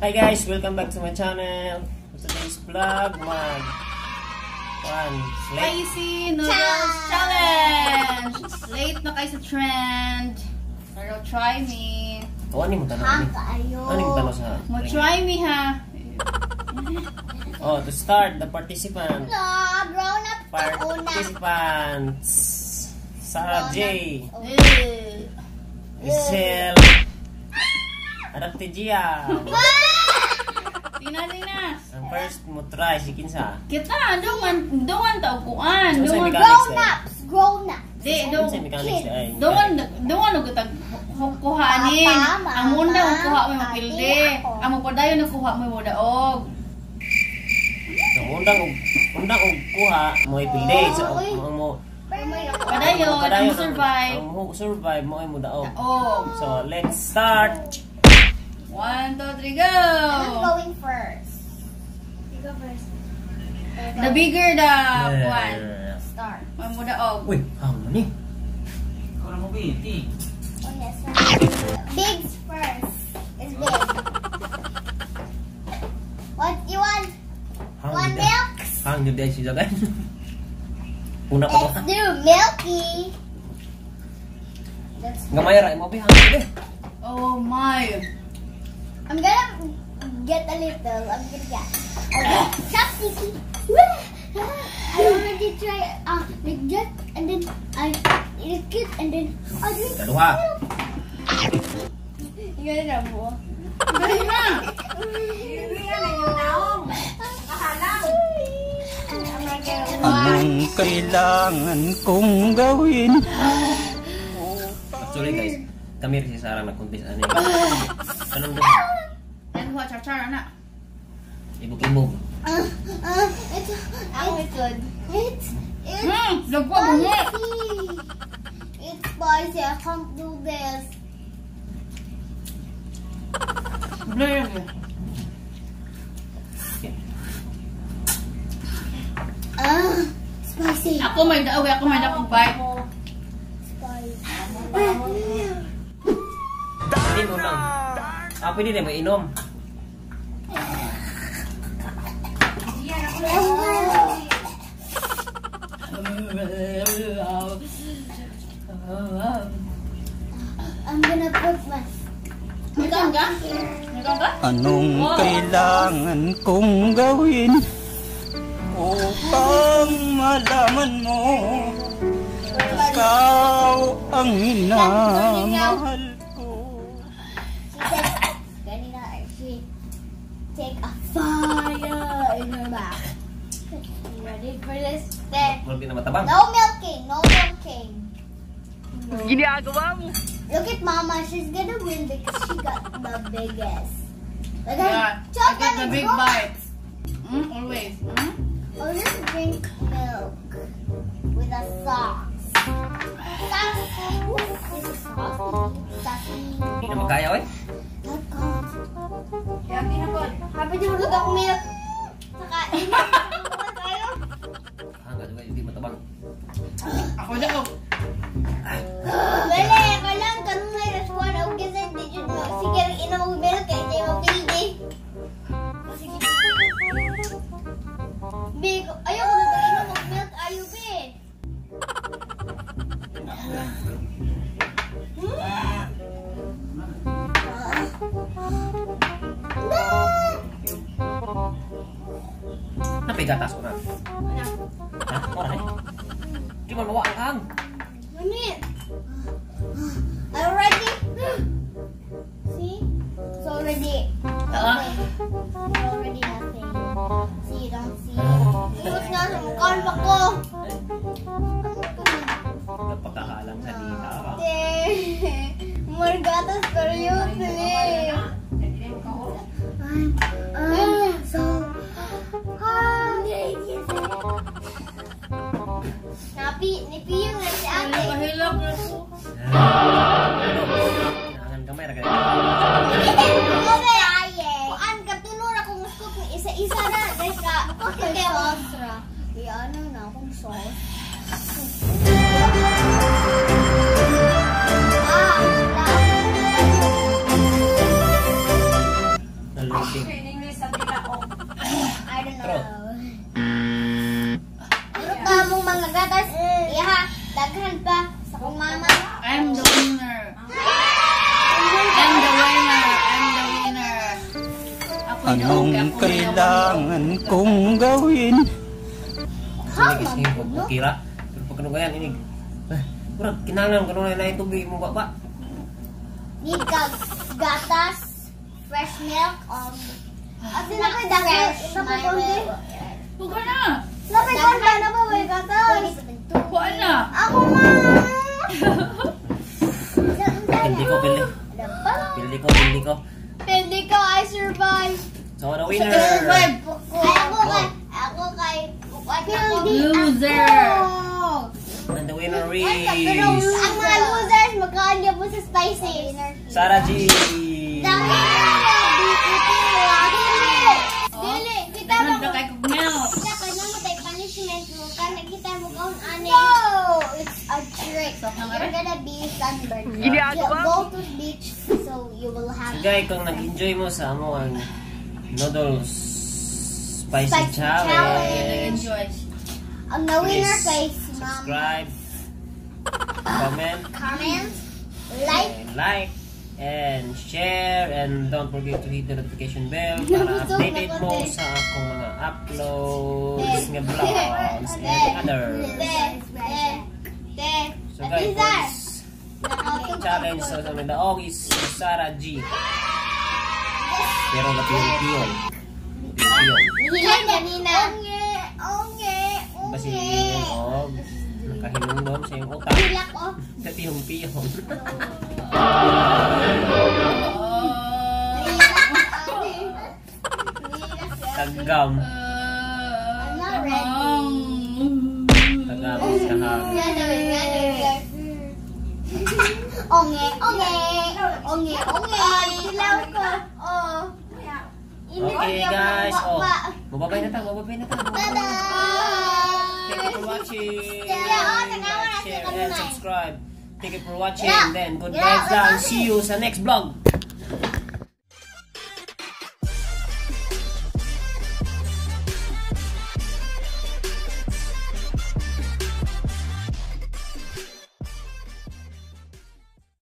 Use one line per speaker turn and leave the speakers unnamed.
Hi guys, welcome back to my channel. For today's vlog, mag one late
Spicy Noodles Challenge! Late na kayo sa trend. Pero try me.
Oh, ano mo tanong
Ha,
ni?
kaayo.
Ano mo tanong sa?
Mo try me ha.
Oh, to start the participant.
No, grown up una.
Participants. Sarah J.
Eh.
Michelle. Adaptigia.
Tina, Tina.
Ang first mo try si kinsa.
Kita, dungan, dungan ta kuan.
Ano sa
Dungan.
mechanics
Grown
eh?
ups, grown ups.
Di,
Ano
dung,
sa mechanics eh?
dungan, dungan og tag kuhanin.
Papa, mama,
Ang munda og kuha mo mapildi.
ate, ako.
Ang mo padayon og kuha mo mo daog.
So, undang og kuha mo ipildi. So,
Oy.
mo mo
Padayon, ang mo survive.
Ang mo survive mo ay mo daog.
Daog.
So, let's start.
1, 2, 3, go!
I'm going first. You go first.
The bigger the kuan.
Start.
May mo daog.
Uy, hang ni.
Ikaw na mo, Binti.
Oh, yes. Bigs first. It's big. What you want?
Hang
One milk?
Hang jud ay siya guys. Una pa to.
Let's do milky. Let's
Gamay ra mo bi hang jud eh.
Oh my.
I'm gonna get a little. I'm gonna get. Okay. Chopstick. I already try like that, and then I lick it, and then I drink
Kaduha.
Milk. You gonna mo?
Dali na.
Anong kailangan kong gawin?
Actually guys, kami rin si Sarah nagkuntis ani. Kanang duha.
Yan huwa char-char ana.
Ibog-ibog.
It's good. It's
Lagwa bungo.
spicy. It's spicy. I can't do this.
Blur.
Spicy.
Ako may daog, ako may daog bite.
Spicy.
Hindi mo lang. Ah, pwede din mo inom.
I'm gonna put my
Ikaw ka? Ikaw ka?
Anong kailangan kong gawin upang malaman mo ikaw ang minamahal ko?
She said, ganina, she take a fire in her mouth. You ready for this? There.
Murag di na matabang.
No milking, no milking.
Ginagawa mo.
Look at Mama, she's gonna win because she got the biggest. Look
Yeah,
at
I got the big bites. Always.
I'll just drink milk with a sauce. Sauce. This is saucy. Saucy.
Hindi na makaya oy.
Happy to look ako milk. Saka, tayo.
Hang ka hindi matabang.
Ako daog.
Wala, kalang kanunay raswan og kasi di jud mo. Sige, inom og milk kay di mo pildi. Sige. Bi, ayaw ko na inom og milk ayo bi.
Napigatas ko na. Ha? Ora eh. Di man mawa ang hang.
Mami. I already see? It's already
Ah.
nothing. Already nothing. See, you don't see. Imot nga sa mukhaan pa ko.
Napakahalang sa dita.
Margatas pero yun eh. I'm so hungry. Napi, nipiyo nga si ate.
Kahilak na ko.
Nangan kamay ra kay.
Kuan katulo ra kung scoop ni isa-isa na guys ka. Okay kay sauce ra. Ano na akong sauce. Ah,
Nalunti.
Anong kailangan kong gawin?
Sa lagi sige, okay ra. Pero pag kanugayan, inig. Eh, murag, kinahanglan kanunay na tubig mo ba?
Need ka gatas, fresh milk, Asa na kay dagol? Napay konti?
Huwag na.
Napay konti na ba may gatas?
Kuha na.
Ako ma!
Pildi ko, pildi. Pildi ko, pildi ko.
Hindi ko, I survive.
So, the winner.
Survive.
Ay, ako kay, ako.
Loser.
And the winner
Pero
is
ang mga losers, magkaan niya po sa spicy.
Sarah G.
Dami Dili, kita mo.
Nanda kay kog milk.
Kita ka na mo tay punishment mo. Kana kita mo kaon ani. No, it's a trick. You're gonna be sunburned. Go to the beach so you will have
So guys, kung nag-enjoy mo sa amo ang noodles spicy,
Spicy
challenge,
challenge.
Enjoy.
Ang the winner
please
kay si Ma'am.
Subscribe, comment,
Comment, like,
and like, and share, and don't forget to hit the notification bell para
Nabusog
updated
na
mo
konti.
Sa akong mga uploads nga vlogs and others.
Te, te, te.
So guys, for this challenge sa aming daog is si Sarah G. Pero napiyong-piyong. Piyong.
Nihilak kanina. Onge, onge,
Basi
onge.
Og nakahinungdom sa iyong utak.
Hilak oh.
Napiyong-piyong.
Oh.
Nihilak ate. Nihilak siya.
Tagam.
I'm not ready.
Tagam is kahang.
Onge, onge, onge, onge. Hilaw ko. Oh.
Okay guys, oh. Mababay na ta, mababay na ta.
Bye-bye.
Thank you for watching.
Yeah, oh, tagawa na
Share
siya
and
kanunay.
subscribe. Thank you for watching.
Yeah.
Then good
Yeah,
vibes lang.
let's
See you sa next vlog.